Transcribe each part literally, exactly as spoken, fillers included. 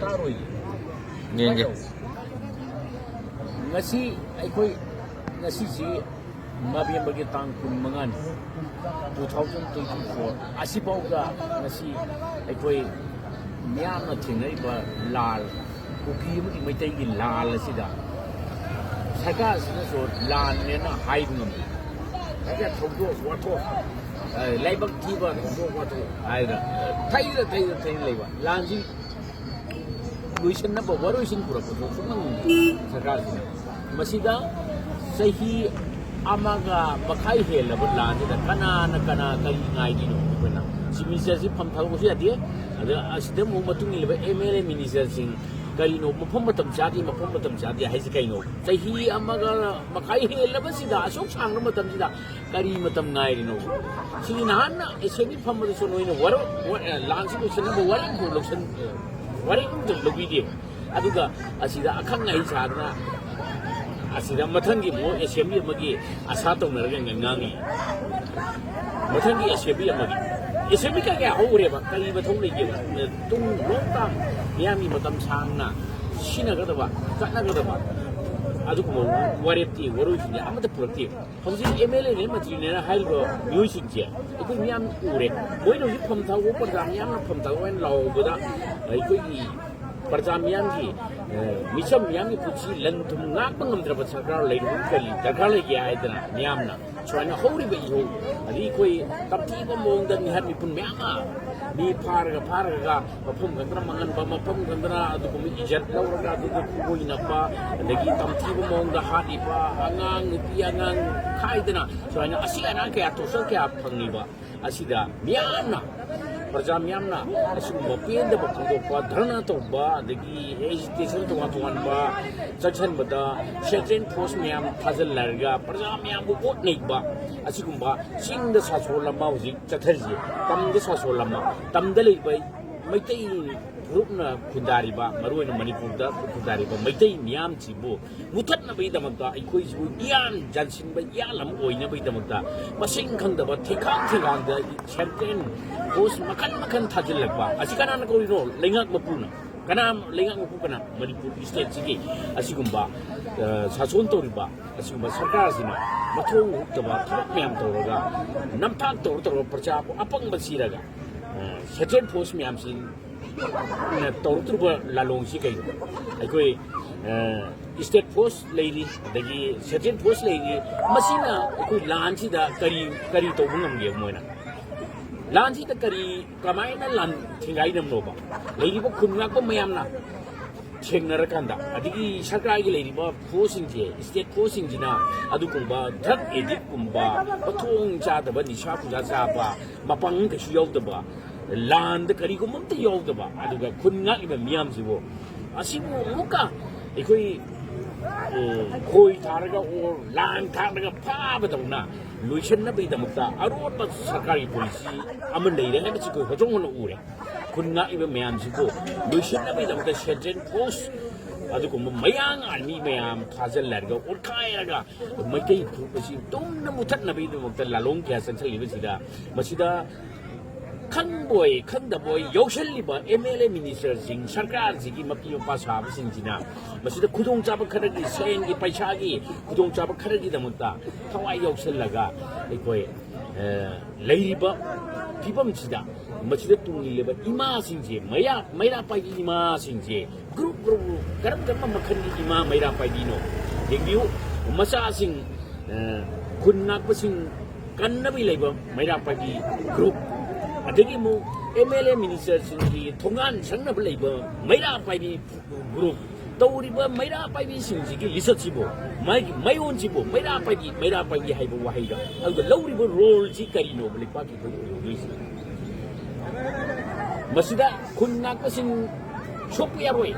ꯇꯥꯔꯣꯏ꯫ ꯌꯦꯡꯒꯦ꯫ ꯉꯁꯤ ꯑꯩꯈꯣꯏ, ꯉꯁꯤꯁꯤ ꯅꯕꯦꯝꯕꯔꯒꯤ ꯇꯥꯡ ꯀꯨꯟ ꯃꯉꯥꯅꯤ, two thousand twenty four꯫ ꯑꯁꯤꯐꯥꯎꯗ ꯉꯁꯤ ꯑꯩꯈꯣꯏ ꯃꯤꯌꯥꯝꯅ ꯊꯦꯡꯅꯔꯤꯕ ꯂꯥꯜ, ꯀꯨꯀꯤ ꯑꯃꯗꯤ ꯃꯩꯇꯩꯒꯤ ꯂꯥꯜ ꯑꯁꯤꯗ ꯁꯔꯀꯥꯔꯁꯤꯅꯁꯨ ꯂꯥꯟꯅꯦꯅ ꯍꯥꯏꯕ ꯉꯝꯗꯦ꯫ ꯍꯥꯏꯗꯤ ꯊꯧꯗꯣꯛ ꯋꯥꯊꯣꯛ, ꯑ, ꯂꯥꯏꯕꯛ ꯊꯤꯕ ꯊꯧꯗꯣꯛ ꯋꯥꯊꯣꯛ ꯍꯥꯏꯗꯅ ꯊꯩꯔ ꯊꯩꯔ ꯊꯩꯔ ꯂꯩꯕ ꯂꯥꯟꯁꯤ ꯂꯣꯏꯁꯤꯟꯅꯕ ꯋꯥꯔꯣꯏꯁꯤꯟ ꯄꯨꯔꯛꯄꯁꯨ ꯁꯨꯛꯉꯝ ꯉꯝꯗꯦ ꯁꯔꯀꯥꯔꯁꯤꯅ꯫ ꯃꯁꯤꯗ ꯆꯍꯤ ꯑꯃꯒ ꯃꯈꯥꯏ ꯍꯦꯜꯂꯕ ꯂꯥꯟꯁꯤꯗ ꯀꯅꯥꯅ ꯀꯅꯥ ꯀꯔꯤ ꯉꯥꯏꯔꯤꯅꯣ? ꯑꯩꯈꯣꯏꯅ ꯆꯤꯐ ꯃꯤꯅꯤꯁꯇꯔꯁꯤ ꯐꯝ ꯊꯥꯗꯣꯛꯄꯁꯨ ꯌꯥꯗꯦ꯫ ꯑꯗ ꯑꯁꯤꯗ ꯑꯃꯨꯛ ꯃꯇꯨꯡ ꯏꯜꯂꯤꯕ ꯑꯦꯝ ꯑꯦꯜ ꯑꯦ ꯃꯤꯅꯤꯁꯇꯔꯁꯤꯡ ꯀꯔꯤꯅꯣ? ꯃꯐꯝ ꯃꯇꯝ ꯆꯥꯗꯦ, ꯃꯐꯝ ꯃꯇꯝ ꯆꯥꯗꯦ ꯍꯥꯏꯁꯤ ꯀꯩꯅꯣ? ꯆꯍꯤ ꯑꯃꯒ ꯃꯈꯥꯏ ꯍꯦꯜꯂꯕꯁꯤꯗ, ꯑꯁꯨꯛ ꯁꯥꯡꯕ ꯃꯇꯝꯁꯤꯗ ꯀꯔꯤ ꯃꯇꯝ ꯉꯥꯏꯔꯤꯅꯣ? ꯁꯤꯗꯤ ꯅꯍꯥꯟꯅ ꯑꯦꯁꯦꯝꯕ꯭ꯂꯤ ꯐꯝꯕꯗꯁꯨ ꯅꯣꯏꯅ ꯋꯥꯔꯧ-, ꯋꯥ-, ꯑ, ꯂꯥꯟꯁꯤ ꯂꯣꯏꯁꯤꯟꯅꯕ ꯋꯥꯔꯦꯞ ꯑꯃ ꯂꯧꯁꯟ-, ꯑ, ꯋꯥꯔꯦꯞ ꯑꯃꯇ ꯂꯧꯕꯤꯗꯦꯕ꯫ ꯑꯗꯨꯒ ꯑꯁꯤꯗ ꯑꯈꯪ ꯑꯍꯩ ꯁꯥꯗꯅ ꯑꯁꯤꯗ ꯃꯊꯪꯒꯤ ꯑꯃꯨꯛ ꯑꯦꯁꯦꯝꯕ꯭ꯂꯤ ꯑꯃꯒꯤ ꯑꯁꯥ ꯇꯧꯅꯔꯒ ꯉꯥꯡꯉꯤ꯫ ꯃꯊꯪꯒꯤ ꯑꯦꯁꯦꯝꯕ꯭ꯂꯤ ꯑꯃꯒꯤ, ꯑꯦꯁꯦꯝꯕ꯭ꯂꯤ ꯀꯌꯥ ꯀꯌꯥ ꯍꯧꯈ꯭ꯔꯦꯕ? ꯀꯔꯤ ꯃꯊꯧ ꯂꯩꯒꯦꯕ? ꯇꯨꯡ long term ꯃꯤꯌꯥꯝꯒꯤ ꯃꯇꯝ ꯁꯥꯡꯅ ꯁꯤꯖꯤꯟꯅꯒꯗꯕ, ꯆꯠꯅꯒꯗꯕ ꯑꯗꯨꯒꯨꯝꯕ ꯋꯥꯔꯦꯞꯇꯤ, ꯋꯥꯔꯣꯏꯁꯤꯟꯗꯤ ꯑꯃꯠꯇ ꯄꯨꯔꯛꯇꯦꯕ꯫ ꯍꯧꯖꯤꯛ ꯑꯦꯝ ꯑꯦꯜ ꯑꯦꯅꯦ, ꯃꯟꯇ꯭ꯔꯤꯅꯦꯅ ꯍꯥꯏꯔꯤꯕ ꯃꯤꯑꯣꯏꯁꯤꯡꯁꯦ ꯑꯩꯈꯣꯏ ꯃꯤꯌꯥꯝ ꯎꯔꯦ꯫ ꯃꯣꯏꯅ ꯍꯧꯖꯤꯛ ꯐꯝ ꯊꯥꯎ, ꯄ꯭ꯔꯖꯥ ꯃꯤꯌꯥꯝꯅ ꯐꯝ ꯊꯥꯎ ꯍꯥꯏꯅ ꯂꯥꯎꯕꯗ ꯑꯩꯈꯣꯏꯒꯤ ꯄ꯭ꯔꯖꯥ ꯃꯤꯌꯥꯝꯒꯤ, ꯑ, ꯃꯤꯆꯝ ꯃꯤꯌꯥꯝꯒꯤ ꯄꯨꯟꯁꯤ ꯂꯟ ꯊꯨꯝ ꯉꯥꯛꯄ ꯉꯝꯗ꯭ꯔꯕ ꯁꯔꯀꯥꯔ ꯂꯩꯔꯤꯕ ꯀꯔꯤ ꯗꯔꯀꯥꯔ ꯂꯩꯒꯦ ꯍꯥꯏꯗꯅ ꯃꯤꯌꯥꯝꯅ ꯁꯨꯃꯥꯏꯅ ꯍꯧꯔꯤꯕ ꯏꯍꯧ, ꯑꯗꯒꯤ ꯑꯩꯈꯣꯏ ꯇꯝꯊꯤꯕ ꯃꯑꯣꯡꯗ ꯃꯤꯍꯥꯠ ꯃꯤꯄꯨꯟ ꯃꯌꯥꯝ ꯑꯃ ꯃꯤ ꯐꯥꯔꯒ ꯐꯥꯔꯒ ꯃꯐꯝ ꯈꯪꯗꯅ ꯃꯥꯡꯍꯟꯕ, ꯃꯐꯝ ꯈꯪꯗꯅ ꯑꯗꯨꯒꯨꯝꯕ ꯏꯖꯠ ꯂꯧꯔꯒ ꯑꯗꯨꯒ ꯈꯨꯕꯣꯏ ꯅꯞꯄ, ꯑꯗꯒꯤ ꯇꯝꯊꯤꯕ ꯃꯑꯣꯡꯗ ꯍꯥꯠꯂꯤꯕ ꯑꯉꯥꯡ, ꯅꯨꯄꯤ ꯑꯉꯥꯡ ꯈꯥꯏꯗꯅ ꯁꯨꯃꯥꯏꯅ ꯑꯁꯤ ꯑꯅꯥ ꯀꯌꯥ, ꯇꯣꯔꯆꯔ ꯀꯌꯥ ꯐꯪꯂꯤꯕ ꯑꯁꯤꯗ ꯃꯤꯌꯥꯝꯅ, ꯄ꯭ꯔꯖꯥ ꯃꯤꯌꯥꯝꯅ ꯑꯁꯤꯒꯨꯝꯕ ꯄꯦꯟꯗꯕ ꯐꯣꯡꯗꯣꯛꯄ, ꯙꯔꯅꯥ ꯇꯧꯕ, ꯑꯗꯒꯤ ꯑꯦꯖꯤꯇꯦꯁꯟ ꯇꯣꯉꯥꯟ ꯇꯣꯉꯥꯟꯕ ꯆꯠꯁꯟꯕꯗ ꯁꯦꯟꯇ꯭ꯔꯦꯜ ꯐꯣꯔꯁ ꯃꯌꯥꯝ ꯊꯥꯖꯤꯜꯂꯔꯒ ꯄ꯭ꯔꯖꯥ ꯃꯌꯥꯝꯕꯨ ꯑꯣꯠ ꯅꯩꯕ, ꯑꯁꯤꯒꯨꯝꯕ ꯆꯤꯡꯗ ꯁꯥꯁꯣꯜ ꯑꯃ ꯍꯧꯖꯤꯛ ꯆꯠꯊꯔꯤꯁꯦ꯫ ꯇꯝꯗ ꯁꯥꯁꯣꯜ ꯑꯃ, ꯇꯝꯗ ꯂꯩꯕ ꯃꯩꯇꯩ ꯐꯨꯔꯨꯞꯅ ꯈꯨꯟꯗꯥꯔꯤꯕ, ꯃꯔꯨꯑꯣꯏꯅ ꯃꯅꯤꯄꯨꯔꯗ ꯈꯨꯟꯗꯥꯔꯤꯕ ꯃꯩꯇꯩ ꯃꯤꯌꯥꯝꯁꯤꯕꯨ ꯃꯨꯊꯠꯅꯕꯒꯤꯗꯃꯛꯇ, ꯑꯩꯈꯣꯏꯁꯤꯕꯨ ꯏꯌꯥꯟ ꯌꯥꯟꯁꯤꯟꯕ, ꯏꯌꯥꯟ ꯑꯃ ꯑꯣꯏꯅꯕꯒꯤꯗꯃꯛꯇ ꯃꯁꯤꯡ ꯈꯪꯗꯕ ꯊꯦꯡꯈꯥꯡ ꯊꯦꯡꯈꯥꯡꯗ ꯁꯦꯟꯇ꯭ꯔꯦꯜ ꯐꯣꯔꯁ ꯃꯈꯜ ꯃꯈꯜ ꯊꯥꯖꯤꯜꯂꯛꯄ ꯑꯁꯤ ꯀꯅꯥꯅ ꯀꯧꯔꯤꯅꯣ? ꯂꯩꯉꯥꯛ ꯃꯄꯨꯅ꯫ ꯀꯅꯥ ꯂꯩꯉꯥꯛ ꯃꯄꯨ ꯀꯅꯥ? ꯃꯅꯤꯄꯨꯔ ꯏꯁꯇꯦꯠꯁꯤꯒꯤ ꯑꯁꯤꯒꯨꯝꯕ, ꯑ, ꯁꯥꯁꯣꯟ ꯇꯧꯔꯤꯕ ꯑꯁꯤꯒꯨꯝꯕ ꯁꯔꯀꯥꯔꯁꯤꯅ ꯃꯊꯣꯡ ꯍꯨꯛꯇꯕ ꯊꯕꯛ ꯃꯌꯥꯝ ꯇꯧꯔꯒ, ꯅꯝꯊꯥꯛ ꯇꯧꯔ ꯇꯧꯔꯒ ꯄ꯭ꯔꯖꯥꯕꯨ ꯑꯄꯪꯕ ꯁꯤꯔꯒ, ꯑ, ꯁꯦꯟꯇ꯭ꯔꯦꯜ ꯐꯣꯔꯁ ꯃꯌꯥꯝꯁꯤ ꯇꯧꯔꯛꯇ꯭ꯔꯤꯕ ꯂꯥꯂꯣꯡꯁꯤ ꯀꯩꯅꯣ? ꯑꯩꯈꯣꯏ, ꯑ, ꯏꯁꯇꯦꯠ ꯐꯣꯔꯁ ꯂꯩꯔꯤ, ꯑꯗꯒꯤ ꯁꯦꯟꯇ꯭ꯔꯦꯜ ꯐꯣꯔꯁ ꯂꯩꯔꯤ, ꯃꯁꯤꯅ ꯑꯩꯈꯣꯏ ꯂꯥꯟꯁꯤꯗ ꯀꯔꯤ, ꯀꯔꯤ ꯇꯧꯕ ꯉꯝꯒꯦ ꯃꯣꯏꯅ? ꯂꯥꯟꯁꯤꯗ ꯀꯔꯤ, ꯀꯃꯥꯏꯅ ꯂꯥꯟ ꯊꯤꯡꯒꯥꯏꯅꯕꯅꯣꯕ? ꯂꯩꯔꯤꯕ ꯈꯨꯟ ꯉꯥꯛꯄ ꯃꯌꯥꯝꯅ ꯊꯦꯡꯅꯔꯀꯥꯟꯗ, ꯑꯗꯒꯤ ꯁꯔꯀꯥꯔꯒꯤ ꯂꯩꯔꯤꯕ ꯐꯣꯔꯁꯁꯤꯡꯁꯦ, ꯏꯁꯇꯦꯠ ꯐꯣꯔꯁꯁꯤꯡꯁꯤꯅ ꯑꯗꯨꯒꯨꯝꯕ ꯗ꯭ꯔꯒ ꯑꯦꯗꯤꯛꯀꯨꯝꯕ, ꯃꯊꯣꯡ ꯆꯥꯗꯕ ꯅꯤꯁꯥ ꯄꯨꯁꯥ ꯆꯥꯕ, ꯃꯄꯥꯡꯒꯜ ꯀꯩꯁꯨ ꯌꯥꯎꯗꯕ, ꯂꯥꯟꯗ ꯀꯔꯤꯒꯨꯝꯕ ꯑꯝꯇ ꯌꯥꯎꯗꯕ, ꯑꯗꯨꯒ ꯈꯨꯟ ꯉꯥꯛꯂꯤꯕ ꯃꯤꯌꯥꯝꯁꯤꯕꯨ, ꯑꯁꯤꯕꯨ ꯑꯃꯨꯛꯀ ꯑꯩꯈꯣꯏ, ꯑꯦ, ꯈꯣꯏ ꯊꯥꯔꯒ ꯑꯣꯔ ꯂꯥꯡ ꯊꯥꯔꯒ ꯐꯥꯕꯗꯧꯅ ꯂꯣꯏꯁꯤꯟꯅꯕꯒꯤꯗꯃꯛꯇ ꯑꯔꯣꯠꯄ ꯁꯔꯀꯥꯔꯒꯤ ꯄꯣꯂꯤꯁꯤ ꯑꯃ ꯂꯩꯔꯦ ꯍꯥꯏꯕꯁꯤ ꯑꯩꯈꯣꯏ ꯍꯧꯖꯤꯛ ꯍꯧꯅ ꯎꯔꯦ꯫ ꯈꯨꯟ ꯉꯥꯛꯂꯤꯕ ꯃꯌꯥꯝꯁꯤꯕꯨ ꯂꯣꯏꯁꯤꯟꯅꯕꯒꯤꯗꯃꯛꯇ ꯁꯦꯟꯇ꯭ꯔꯦꯜ ꯐꯣꯔꯁ, ꯑꯗꯨꯒꯨꯝꯕ ꯃꯌꯥꯡ ꯑꯥꯔꯃꯤ ꯃꯌꯥꯝ ꯊꯥꯖꯤꯜꯂꯔꯒ, ꯑꯣꯠꯈꯥꯏꯔꯒ, ꯃꯩꯇꯩ ꯐꯨꯔꯨꯞ ꯑꯁꯤ ꯇꯨꯝꯅ ꯃꯨꯊꯠꯅꯕꯒꯤꯗꯃꯛꯇ ꯂꯥꯂꯣꯡ ꯀꯌꯥ ꯆꯪꯁꯤꯜꯂꯤꯕꯁꯤꯗ, ꯃꯁꯤꯗ ꯈꯪꯕꯣꯏ ꯈꯪꯗꯕꯣꯏ ꯌꯥꯎꯁꯜꯂꯤꯕ ꯑꯦꯝ ꯑꯦꯜ ꯑꯦ ꯃꯤꯅꯤꯁꯇꯔꯁꯤꯡ, ꯁꯔꯀꯥꯔꯁꯤꯒꯤ ꯃꯄꯤ ꯃꯄꯥ ꯁꯥꯕꯁꯤꯡꯁꯤꯅ ꯃꯁꯤꯗ ꯈꯨꯗꯣꯡꯆꯥꯕ ꯈꯔꯒꯤ, ꯁꯦꯟꯒꯤ ꯄꯩꯁꯥꯒꯤ ꯈꯨꯗꯣꯡꯆꯥꯕ ꯈꯔꯒꯤꯗꯃꯛꯇ ꯊꯋꯥꯏ ꯌꯥꯎꯁꯜꯂꯒ ꯑꯩꯈꯣꯏ, ꯑ, ꯂꯩꯔꯤꯕ ꯐꯤꯕꯝꯁꯤꯗ, ꯃꯁꯤꯗ ꯇꯨꯡ ꯏꯜꯂꯤꯕ ꯏꯃꯥꯁꯤꯡꯁꯦ, ꯃꯩꯔꯥ, ꯃꯩꯔꯥ ꯄꯥꯏꯕꯤ ꯏꯃꯥꯁꯤꯡꯁꯦ, ꯒ꯭ꯔꯨꯞ ꯒ꯭ꯔꯨꯞ ꯒ꯭ꯔꯨꯞ, ꯀꯔꯝ ꯀꯔꯝꯕ ꯃꯈꯜꯒꯤ ꯏꯃꯥ ꯃꯩꯔꯥ ꯄꯥꯏꯕꯤꯅꯣ? ꯌꯦꯡꯕꯤꯌꯨ, ꯃꯆꯥꯁꯤꯡ, ꯑ, ꯈꯨꯟ ꯉꯥꯛꯄꯁꯤꯡ ꯀꯟꯅꯕꯒꯤ ꯂꯩꯕ ꯃꯩꯔꯥ ꯄꯥꯏꯕꯤ ꯒ꯭ꯔꯨꯞ, ꯑꯗꯒꯤ ꯑꯃꯨꯛ ꯑꯦꯝ ꯑꯦꯜ ꯑꯦ ꯃꯤꯅꯤꯁꯇꯔꯁꯤꯡꯒꯤ ꯊꯣꯡꯒꯥꯟ ꯁꯪꯅꯕ ꯂꯩꯕ ꯃꯩꯔꯥ ꯄꯥꯏꯕꯤ ꯒ꯭ꯔꯨꯞ, ꯇꯧꯔꯤꯕ ꯃꯩꯔꯥ ꯄꯥꯏꯕꯤꯁꯤꯡꯁꯤꯒꯤ ꯂꯤꯁꯠꯁꯤꯕꯨ, ꯃꯥꯒꯤ ꯃꯌꯣꯟꯁꯤꯕꯨ ꯃꯩꯔꯥ ꯄꯥꯏꯕꯤ, ꯃꯩꯔꯥ ꯄꯥꯏꯕꯤ ꯍꯥꯏꯕ ꯋꯥꯍꯩꯗ, ꯑꯗꯨꯒ ꯂꯧꯔꯤꯕ ꯔꯣꯜꯁꯤ ꯀꯔꯤꯅꯣꯕ ꯂꯩꯄꯥꯛꯀꯤ ꯑꯩꯈꯣꯏꯒꯤ ꯑꯣꯏꯍꯧꯗꯣꯏꯁꯤ? ꯃꯁꯤꯗ ꯈꯨꯟ ꯉꯥꯛꯄꯁꯤꯡ ꯁꯣꯛꯄ ꯌꯥꯔꯣꯏ,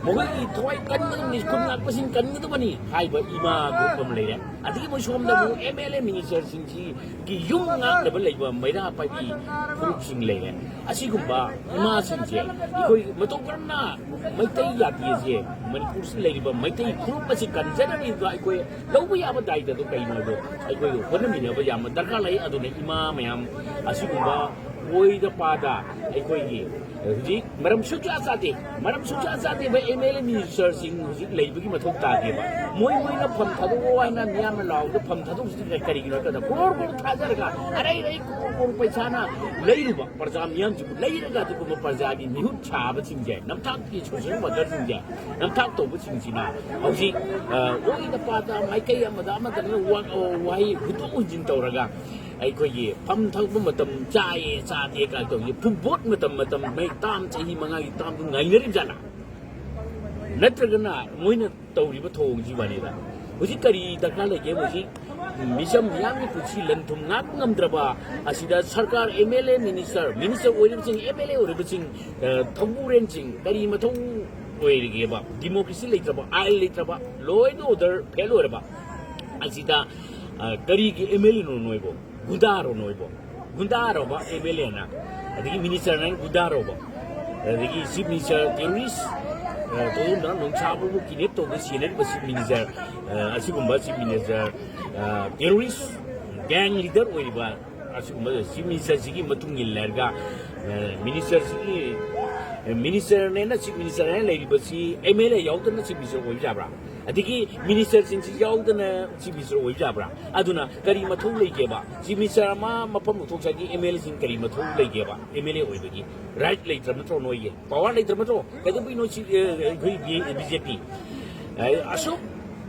ꯃꯈꯣꯏꯒꯤ ꯊꯋꯥꯏ ꯀꯟꯒꯗꯕꯅꯤ, ꯈꯨꯟ ꯉꯥꯛꯄꯁꯤꯡ ꯀꯟꯒꯗꯕꯅꯤ ꯍꯥꯏꯕ ꯏꯃꯥ ꯒ꯭ꯔꯨꯞ ꯑꯃ ꯂꯩꯔꯦ꯫ ꯑꯗꯒꯤ ꯃꯣꯏ ꯁꯣꯝꯗ ꯑꯃꯨꯛ ꯑꯦꯝ ꯑꯦꯜ ꯑꯦ ꯃꯤꯅꯤꯁꯇꯔꯁꯤꯡꯁꯤꯒꯤ ꯌꯨꯝ ꯉꯥꯛꯅꯕ ꯂꯩꯕ ꯃꯩꯔꯥ ꯄꯥꯏꯕꯤ ꯐꯨꯔꯨꯞꯁꯤꯡ ꯂꯩꯔꯦ꯫ ꯑꯁꯤꯒꯨꯝꯕ ꯏꯃꯥꯁꯤꯡꯁꯦ ꯑꯩꯈꯣꯏ ꯃꯇꯧ ꯀꯔꯝꯅ ꯃꯩꯇꯩ ꯖꯥꯇꯤꯁꯦ, ꯃꯅꯤꯄꯨꯔꯁꯤꯗ ꯂꯩꯔꯤꯕ ꯃꯩꯇꯩ ꯐꯨꯔꯨꯞ ꯑꯁꯤ ꯀꯟꯖꯅꯕꯒꯤꯗꯃꯛꯇ ꯑꯩꯈꯣꯏ ꯂꯧꯕ ꯌꯥꯕ ꯗꯥꯏꯇꯗꯣ ꯀꯩꯅꯣꯗꯣ ꯑꯩꯈꯣꯏ ꯍꯣꯠꯅꯃꯤꯟꯅꯕ ꯌꯥꯝꯅ ꯗꯔꯀꯥꯔ ꯂꯩ꯫ ꯑꯗꯨꯅ ꯏꯃꯥ ꯃꯌꯥꯝ, ꯑꯁꯤꯒꯨꯝꯕ ꯑꯣꯏꯗ ꯄꯥꯗ ꯑꯩꯈꯣꯏꯒꯤ ꯍꯧꯖꯤꯛ ꯃꯔꯝ ꯁꯨꯡꯆꯥ ꯆꯥꯗꯦ꯫ ꯃꯔꯝ ꯁꯨꯡꯆꯥ ꯆꯥꯗꯦꯕ꯫ ꯑꯦꯝ ꯑꯦꯜ ꯑꯦ ꯃꯤꯅꯤꯁꯇꯔꯁꯤꯡ ꯍꯧꯖꯤꯛ ꯂꯩꯕꯒꯤ ꯃꯊꯧ ꯇꯥꯗꯦꯕ꯫ ꯃꯣꯏ ꯃꯣꯏꯅ ꯐꯝ ꯊꯥꯗꯣꯛꯑꯣ ꯍꯥꯏꯅ ꯃꯤꯌꯥꯝꯅ ꯂꯥꯎꯕꯗ ꯐꯝ ꯊꯥꯗꯣꯛꯁꯤꯗꯤ ꯀꯔꯤꯒꯤꯅꯣ ꯍꯥꯏ ꯀꯥꯟꯗ ꯀ꯭ꯔꯣꯔ ꯀ꯭ꯔꯣꯔ ꯊꯥꯖꯔꯒ ꯑꯔꯩ ꯑꯔꯩ ꯀ꯭ꯔꯣꯔ ꯀ꯭ꯔꯣꯔ ꯄꯩꯁꯥꯅ ꯂꯩꯔꯨꯕ ꯄ꯭ꯔꯖꯥ ꯃꯤꯌꯥꯝꯁꯤꯕꯨ ꯂꯩꯔꯒ ꯑꯗꯨꯒꯨꯝꯕ ꯄ꯭ꯔꯖꯥꯒꯤ ꯃꯤꯍꯨꯠ ꯁꯥꯕꯁꯤꯡꯁꯦ, ꯅꯝꯊꯥꯛꯀꯤ ꯁꯣꯁꯤꯌꯦꯜ ꯋꯥꯔꯀꯔꯁꯤꯡꯁꯦ, ꯅꯝꯊꯥꯛ ꯇꯧꯕꯁꯤꯡꯁꯤꯅ ꯍꯧꯖꯤꯛ ꯑ, ꯑꯣꯏꯗ ꯄꯥꯗ ꯃꯥꯏꯀꯩ ꯑꯃꯗ ꯑꯃꯗ ꯋꯥ-, ꯋꯥꯍꯩ ꯍꯨꯟꯗꯣꯛ ꯍꯨꯟꯖꯤꯟ ꯇꯧꯔꯒ ꯑꯩꯈꯣꯏꯒꯤ ꯐꯝ ꯊꯛꯄ ꯃꯇꯝ ꯆꯥꯏꯌꯦ ꯆꯥꯗꯦ ꯀꯥꯏꯅ ꯇꯧꯔꯤꯁꯦ ꯐꯨꯠꯕꯣꯜ ꯃꯇꯝ ꯃꯇꯝ ꯃꯩ ꯇꯥꯝ ꯆꯍꯤ ꯃꯉꯥꯒꯤ ꯇꯥꯝꯗꯨ ꯉꯥꯏꯅꯔꯤꯕꯖꯥꯠꯂ? ꯅꯠꯇ꯭ꯔꯒꯅ ꯃꯣꯏꯅ ꯇꯧꯔꯤꯕ ꯊꯧꯑꯣꯡꯁꯤ ꯋꯥꯅꯤꯗ꯫ ꯍꯧꯖꯤꯛ ꯀꯔꯤ ꯗꯔꯀꯥꯔ ꯂꯩꯒꯦ? ꯍꯧꯖꯤꯛ ꯃꯤꯆꯝ ꯃꯤꯌꯥꯝꯒꯤ ꯄꯨꯟꯁꯤ ꯂꯟ ꯊꯨꯝ ꯉꯥꯛꯄ ꯉꯝꯗ꯭ꯔꯕ ꯑꯁꯤꯗ ꯁꯔꯀꯥꯔ, M L A, minister, minister ꯑꯣꯏꯔꯤꯕꯁꯤꯡ, ꯑꯦꯝ ꯑꯦꯜ ꯑꯦ ꯑꯣꯏꯔꯤꯕꯁꯤꯡ, ꯑ, ꯊꯧꯕꯨꯔꯦꯟꯁꯤꯡ ꯀꯔꯤ ꯃꯊꯧ ꯑꯣꯏꯔꯤꯒꯦꯕ? ꯗꯤꯃꯣꯀ꯭ꯔꯦꯁꯤ ꯂꯩꯇ꯭ꯔꯕ, ꯑꯥꯏꯟ ꯂꯩꯇ꯭ꯔꯕ, ꯂꯣ ꯑꯦꯟ ꯑꯣꯔꯗꯔ ꯐꯦꯜ ꯑꯣꯏꯔꯕ ꯑꯁꯤꯗ, ꯑ, ꯀꯔꯤꯒꯤ ꯑꯦꯝ ꯑꯦꯜ ꯑꯦꯅꯣ ꯅꯣꯏꯕꯣ? ꯒꯨꯟꯗꯥꯔꯣ ꯅꯣꯏꯕꯣ? ꯒꯨꯟꯗꯥꯔꯣꯕ ꯑꯦꯝ ꯑꯦꯜ ꯑꯦꯅ? ꯑꯗꯒꯤ ꯃꯤꯅꯤꯁꯇꯔꯅ ꯒꯨꯟꯗꯥꯔꯣꯕ? ꯑꯗꯒꯤ ꯆꯤꯐ ꯃꯤꯅꯤꯁꯇꯔ ꯇꯦꯔꯣꯔꯤꯁ, ꯑ, ꯇꯣꯗꯣꯝꯅ ꯅꯣꯡꯁꯥꯕꯕꯨ ꯀꯤꯗꯅꯦꯞ ꯇꯧꯗꯅ ꯁꯤꯅꯔꯤꯕ ꯆꯤꯐ ꯃꯤꯅꯤꯁꯇꯔ, ꯑ, ꯑꯁꯤꯒꯨꯝꯕ ꯆꯤꯐ ꯃꯤꯅꯤꯁꯇꯔ, ꯑ, ꯇꯦꯔꯣꯔꯤꯁ ꯒꯦꯡ ꯂꯤꯗꯔ ꯑꯣꯏꯔꯤꯕ ꯑꯁꯤꯒꯨꯝꯕ ꯆꯤꯐ ꯃꯤꯅꯤꯁꯇꯔꯁꯤꯒꯤ ꯃꯇꯨꯡ ꯏꯜꯂꯒ, ꯑ, ꯃꯤꯅꯤꯁꯇꯔꯁꯤꯒꯤ, ꯃꯤꯅꯤꯁꯇꯔꯅꯦꯅ ꯆꯤꯐ ꯃꯤꯅꯤꯁꯇꯔꯅꯦꯅ ꯂꯩꯔꯤꯕꯁꯤ ꯑꯦꯝ ꯑꯦꯜ ꯑꯦ ꯌꯥꯎꯗꯅ ꯆꯤꯐ ꯃꯤꯅꯤꯁꯇꯔ ꯑꯣꯏꯕ ꯌꯥꯕ꯭ꯔꯥ? ꯑꯗꯒꯤ ꯃꯤꯅꯤꯁꯇꯔꯁꯤꯡꯁꯤ ꯌꯥꯎꯗꯅ ꯆꯤꯐ ꯃꯤꯅꯤꯁꯇꯔ ꯑꯣꯏꯕ ꯌꯥꯕ꯭ꯔꯥ? ꯑꯗꯨꯅ ꯀꯔꯤ ꯃꯊꯧ ꯂꯩꯒꯦꯕ? ꯆꯤꯐ ꯃꯤꯅꯤꯁꯇꯔ ꯑꯃ ꯃꯐꯝ ꯂꯧꯊꯣꯛꯆꯒꯦ, ꯑꯦꯝ ꯑꯦꯜ ꯑꯦꯁꯤꯡ ꯀꯔꯤ ꯃꯊꯧ ꯂꯩꯒꯦꯕ? ꯑꯦꯝ ꯑꯦꯜ ꯑꯦ ꯑꯣꯏꯕꯒꯤ ꯔꯥꯏꯠ ꯂꯩꯇ꯭ꯔꯕ ꯅꯠꯇ꯭ꯔꯣ ꯅꯣꯏꯒꯤ? ꯄꯋꯥꯔ ꯂꯩꯇ꯭ꯔꯕ ꯅꯠꯇ꯭ꯔꯣ? ꯀꯩꯗꯧꯕꯩꯅꯣ ꯁꯤ, ꯑ, ꯑꯩꯈꯣꯏ ꯕꯤ-, ꯕꯤ ꯖꯦ ꯄꯤ? ꯑ, ꯑꯁꯨꯛ,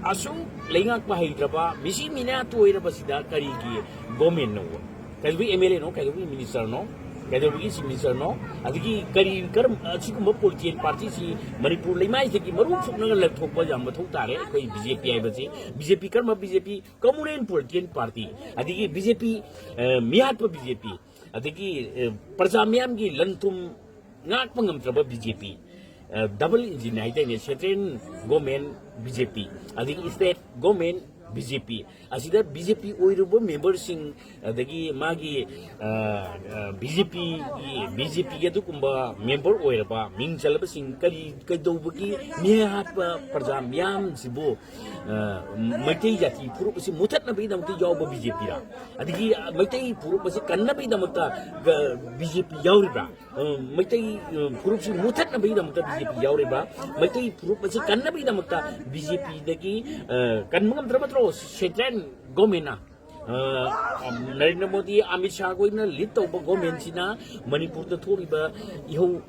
ꯑꯁꯨꯛ ꯂꯩꯉꯥꯛꯄ ꯍꯩꯇ꯭ꯔꯕ, ꯃꯤꯁꯤ ꯃꯤꯅꯥ ꯇꯣꯏꯔꯕꯁꯤꯗ ꯀꯔꯤꯒꯤ ꯒꯣꯔꯃꯦꯟꯅꯣ? ꯀꯩꯗꯧꯕꯒꯤ ꯑꯦꯝ ꯑꯦꯜ ꯑꯦꯅꯣ? ꯀꯩꯗꯧꯕꯒꯤ ꯃꯤꯅꯤꯁꯇꯔꯅꯣ? ꯀꯩꯗꯧꯕꯒꯤ ꯆꯤꯐ ꯃꯤꯅꯤꯁꯇꯔꯅꯣ? ꯑꯗꯒꯤ ꯀꯔꯤ, ꯀꯔꯝ-, ꯑꯁꯤꯒꯨꯝꯕ ꯄꯣꯂꯤꯇꯤꯀꯦꯜ ꯄꯥꯔꯇꯤꯁꯤ ꯃꯅꯤꯄꯨꯔ ꯂꯩꯃꯥꯏꯁꯤꯗꯒꯤ ꯃꯔꯨ ꯁꯨꯛꯅꯒ ꯂꯧꯊꯣꯛꯄ ꯌꯥꯝ ꯃꯊꯧ ꯇꯥꯔꯦ꯫ ꯑꯩꯈꯣꯏ ꯕꯤ ꯖꯦ ꯄꯤ ꯍꯥꯏꯕꯁꯤ, ꯕꯤ ꯖꯦ ꯄꯤ ꯀꯔꯝꯕ ꯕꯤ ꯖꯦ ꯄꯤ? ꯀꯃꯨꯅꯦꯜ ꯄꯣꯂꯤꯇꯤꯀꯦꯜ ꯄꯥꯔꯇꯤ, ꯑꯗꯒꯤ ꯕꯤ ꯖꯦ ꯄꯤ, ꯑ, ꯃꯤꯍꯥꯠꯄ ꯕꯤ ꯖꯦ ꯄꯤ, ꯑꯗꯒꯤ, ꯑ, ꯄ꯭ꯔꯖꯥ ꯃꯤꯌꯥꯝꯒꯤ ꯂꯟ ꯊꯨꯝ ꯉꯥꯛꯄ ꯉꯝꯗ꯭ꯔꯕ ꯕꯤ ꯖꯦ ꯄꯤ, ꯑ, ꯗꯕꯜ ꯏꯟꯖꯤꯟ ꯍꯥꯏꯇꯥꯔꯦꯅꯦ, ꯁꯦꯟꯇ꯭ꯔꯦꯜ ꯒꯣꯔꯃꯦꯟ ꯕꯤ ꯖꯦ ꯄꯤ, ꯑꯗꯒꯤ ꯁ꯭ꯇꯦꯠ ꯒꯣꯔꯃꯦꯟ ꯕꯤ ꯖꯦ ꯄꯤ꯫ ꯑꯁꯤꯗ ꯕꯤ ꯖꯦ ꯄꯤ ꯑꯣꯏꯔꯨꯕ ꯃꯦꯝꯕꯔꯁꯤꯡ, ꯑꯗꯒꯤ ꯃꯥꯒꯤ ꯕꯤ ꯖꯦ ꯄꯤꯒꯤ, ꯕꯤ ꯖꯦ ꯄꯤꯒꯤ ꯑꯗꯨꯒꯨꯝꯕ ꯃꯦꯝꯕꯔ ꯑꯣꯏꯔꯕ ꯃꯤꯡ ꯆꯜꯂꯕꯁꯤꯡ ꯀꯔꯤ ꯀꯩꯗꯧꯕꯒꯤ ꯃꯤꯍꯥꯠꯄ ꯄ꯭ꯔꯖꯥ ꯃꯤꯌꯥꯝꯁꯤꯕꯨ, ꯑ, ꯃꯩꯇꯩ ꯖꯥꯇꯤ ꯐꯨꯔꯨꯞ ꯑꯁꯤ ꯃꯨꯊꯠꯅꯕꯒꯤꯗꯃꯛꯇ ꯌꯥꯎꯕ ꯕꯤ ꯖꯦ ꯄꯤꯔ? ꯑꯗꯒꯤ ꯃꯩꯇꯩ ꯐꯨꯔꯨꯞ ꯑꯁꯤ ꯀꯟꯅꯕꯒꯤꯗꯃꯛꯇ ꯕꯤ ꯖꯦ ꯄꯤ ꯌꯥꯎꯔꯤꯕ꯭ꯔꯥ? ꯑ, ꯃꯩꯇꯩ, ꯑ, ꯐꯨꯔꯨꯞꯁꯤ ꯃꯨꯊꯠꯅꯕꯒꯤꯗꯃꯛꯇ ꯕꯤ ꯖꯦ ꯄꯤ ꯌꯥꯎꯔꯤꯕ꯭ꯔꯥ? ꯃꯩꯇꯩ ꯐꯨꯔꯨꯞ ꯑꯁꯤ ꯀꯟꯅꯕꯒꯤꯗꯃꯛꯇ ꯕꯤ ꯖꯦ ꯄꯤꯗꯒꯤ, ꯑ, ꯀꯟꯕ ꯉꯝꯗ꯭ꯔꯕ ꯅꯠꯇ꯭ꯔꯣ ꯁꯦꯟꯇ꯭ꯔꯦꯜ ꯒꯣꯔꯃꯦꯟꯅ? ꯑ, ꯅꯔꯦꯟꯗ꯭ꯔ ꯃꯣꯗꯤ, ꯑꯃꯤꯠ ꯁꯥꯍ ꯈꯣꯏꯅ ꯂꯤꯗ ꯇꯧꯕ ꯒꯣꯔꯃꯦꯟꯁꯤꯅ ꯃꯅꯤꯄꯨꯔꯗ ꯊꯣꯛꯂꯤꯕ ꯏꯍꯧ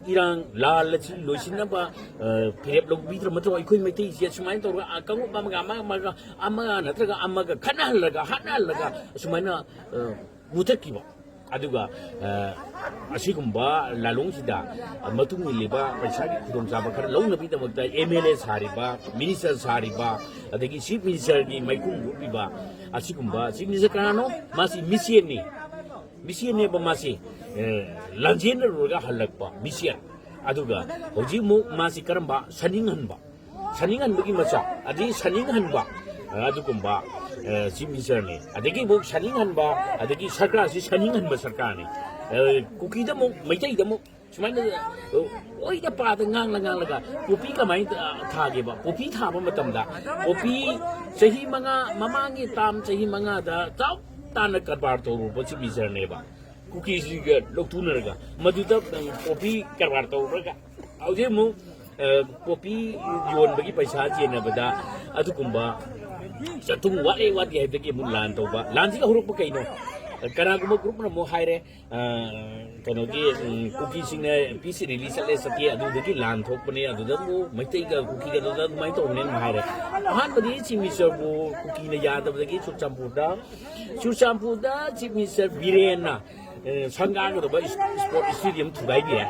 ꯏꯔꯥꯡ ꯂꯥꯜ ꯑꯁꯤ ꯂꯣꯏꯁꯤꯟꯅꯕ, ꯑ, ꯐꯤꯔꯦꯞ ꯂꯧꯕꯤꯗ꯭ꯔ ꯃꯇꯨꯡ ꯑꯩꯈꯣꯏ ꯃꯩꯇꯩꯁꯦ ꯁꯨꯃꯥꯏꯅ ꯇꯧꯔꯒ, ꯑ, ꯀꯥꯡꯂꯨꯞ ꯑꯃꯒ, ꯑꯃꯒ, ꯑꯃꯒ, ꯑꯃꯒ ꯅꯠꯇ꯭ꯔꯒ ꯑꯃꯒ ꯈꯠꯅꯍꯜꯂꯒ, ꯍꯥꯠꯅꯍꯜꯂꯒ ꯑꯁꯨꯃꯥꯏꯅ, ꯑ, ꯃꯨꯊꯠꯈꯤꯕ꯫ ꯑꯗꯨꯒ, ꯑ, ꯑꯁꯤꯒꯨꯝꯕ ꯂꯥꯂꯣꯡꯁꯤꯗ ꯃꯇꯨꯡ ꯏꯜꯂꯤꯕ ꯄꯩꯁꯥꯒꯤ ꯈꯨꯗꯣꯡꯆꯥꯕ ꯈꯔ ꯂꯧꯅꯕꯒꯤꯗꯃꯛꯇ ꯑꯦꯝ ꯑꯦꯜ ꯑꯦ ꯁꯥꯔꯤꯕ, ꯃꯤꯅꯤꯁꯇꯔ ꯁꯥꯔꯤꯕ, ꯑꯗꯒꯤ ꯆꯤꯐ ꯃꯤꯅꯤꯁꯇꯔꯒꯤ ꯃꯥꯏꯈꯨꯝ ꯎꯠꯂꯤꯕ ꯑꯁꯤꯒꯨꯝꯕ ꯆꯤꯐ ꯃꯤꯅꯤꯁꯇꯔ ꯀꯅꯥꯅꯣ? ꯃꯥꯁꯤ ꯃꯤꯁꯦꯟꯅꯤ꯫ ꯃꯤꯁꯦꯟꯅꯦꯕ ꯃꯥꯁꯤ꯫ ꯑ, ꯂꯥꯟꯖꯦꯟꯅꯔꯨꯔꯒ ꯍꯜꯂꯛꯄ ꯃꯤꯁꯦꯟ꯫ ꯑꯗꯨꯒ ꯍꯧꯖꯤꯛ ꯑꯃꯨꯛ ꯃꯥꯁꯤ ꯀꯔꯝꯕ? ꯁꯥꯅꯤꯡꯍꯟꯕ꯫ ꯁꯥꯅꯤꯡꯍꯟꯕꯒꯤ ꯃꯆꯥ, ꯑꯗꯒꯤ ꯁꯥꯅꯤꯡꯍꯟꯕ, ꯑ, ꯑꯗꯨꯒꯨꯝꯕ, ꯑ, ꯆꯤꯐ ꯃꯤꯅꯤꯁꯇꯔꯅꯤ꯫ ꯑꯗꯒꯤ ꯑꯃꯨꯛ ꯁꯥꯅꯤꯡꯍꯟꯕ, ꯑꯗꯒꯤ ꯁꯔꯀꯥꯔꯁꯤ ꯁꯥꯅꯤꯡꯍꯟꯕ ꯁꯔꯀꯥꯔꯅꯤ꯫ ꯑ, ꯀꯨꯀꯤꯗ ꯑꯃꯨꯛ, ꯃꯩꯇꯩꯗ ꯑꯃꯨꯛ ꯁꯨꯃꯥꯏꯅ, ꯑ, ꯑꯣꯏꯗ ꯄꯥꯗ ꯉꯥꯡꯂ ꯉꯥꯡꯂꯒ ꯄꯣꯄꯤ ꯀꯃꯥꯏꯅ, ꯑ, ꯊꯥꯒꯦꯕ? ꯄꯣꯄꯤ ꯊꯥꯕ ꯃꯇꯝꯗ ꯄꯣꯄꯤ ꯆꯍꯤ ꯃꯉꯥ, ꯃꯃꯥꯡꯒꯤ ꯇꯥꯝ ꯆꯍꯤ ꯃꯉꯥꯗ ꯆꯥꯎ ꯇꯥꯅ ꯀꯔꯕꯥꯔ ꯇꯧꯔꯨꯕ ꯆꯤꯐ ꯃꯤꯅꯤꯁꯇꯔꯅꯦꯕ꯫ ꯀꯨꯀꯤꯁꯤꯒ ꯂꯧꯊꯨꯅꯔꯒ ꯃꯗꯨꯗ, ꯎꯝ, ꯄꯣꯄꯤ ꯀꯔꯕꯥꯔ ꯇꯧꯔꯒ ꯍꯧꯖꯤꯛ ꯑꯃꯨꯛ, ꯑ, ꯄꯣꯄꯤ ꯌꯣꯟꯕꯒꯤ ꯄꯩꯁꯥ ꯆꯦꯟꯅꯕꯗ ꯑꯗꯨꯒꯨꯝꯕ ꯆꯠꯊꯨꯡ ꯋꯥꯠꯂꯦ ꯋꯥꯠꯂꯦ ꯍꯥꯏꯕꯗꯒꯤ ꯑꯃꯨꯛ ꯂꯥꯟ ꯇꯧꯕ꯫ ꯂꯥꯟꯁꯤꯒ ꯍꯧꯔꯛꯄ ꯀꯩꯅꯣ? ꯀꯅꯥꯒꯨꯝꯕ ꯒ꯭ꯔꯨꯞꯅ ꯑꯃꯨꯛ ꯍꯥꯏꯔꯦ, ꯑ, ꯀꯩꯅꯣꯒꯤ, ꯎꯝ, ꯀꯨꯀꯤꯁꯤꯡꯅ ꯄꯤꯁ ꯔꯦꯂꯤ ꯆꯠꯂꯦ ꯆꯠꯇꯦ, ꯑꯗꯨꯗꯒꯤ ꯂꯥꯟ ꯊꯣꯛꯄꯅꯦ, ꯑꯗꯨꯗ ꯑꯃꯨꯛ ꯃꯩꯇꯩꯒ ꯀꯨꯀꯤꯒ ꯑꯗꯨꯗ ꯑꯗꯨꯃꯥꯏꯅ ꯇꯧꯕꯅꯦꯅ ꯍꯥꯏꯔꯦ꯫ ꯑꯍꯥꯟꯕꯗꯤ ꯆꯤꯐ ꯃꯤꯅꯤꯁꯇꯔꯕꯨ ꯀꯨꯀꯤꯅ ꯌꯥꯗꯕꯗꯒꯤ ꯆꯨꯔꯆꯥꯟꯄꯨꯔꯗ, ꯆꯨꯔꯆꯥꯟꯄꯨꯔꯗ ꯆꯤꯐ ꯃꯤꯅꯤꯁꯇꯔ ꯕꯤꯔꯦꯟꯅ, ꯑ, ꯁꯪꯒꯥꯒꯗꯕ ꯏꯁ-, ꯏꯁꯄꯣꯔꯠ ꯁ꯭ꯇꯦꯗꯤꯌꯝ ꯊꯨꯒꯥꯏꯕꯤꯔꯦ꯫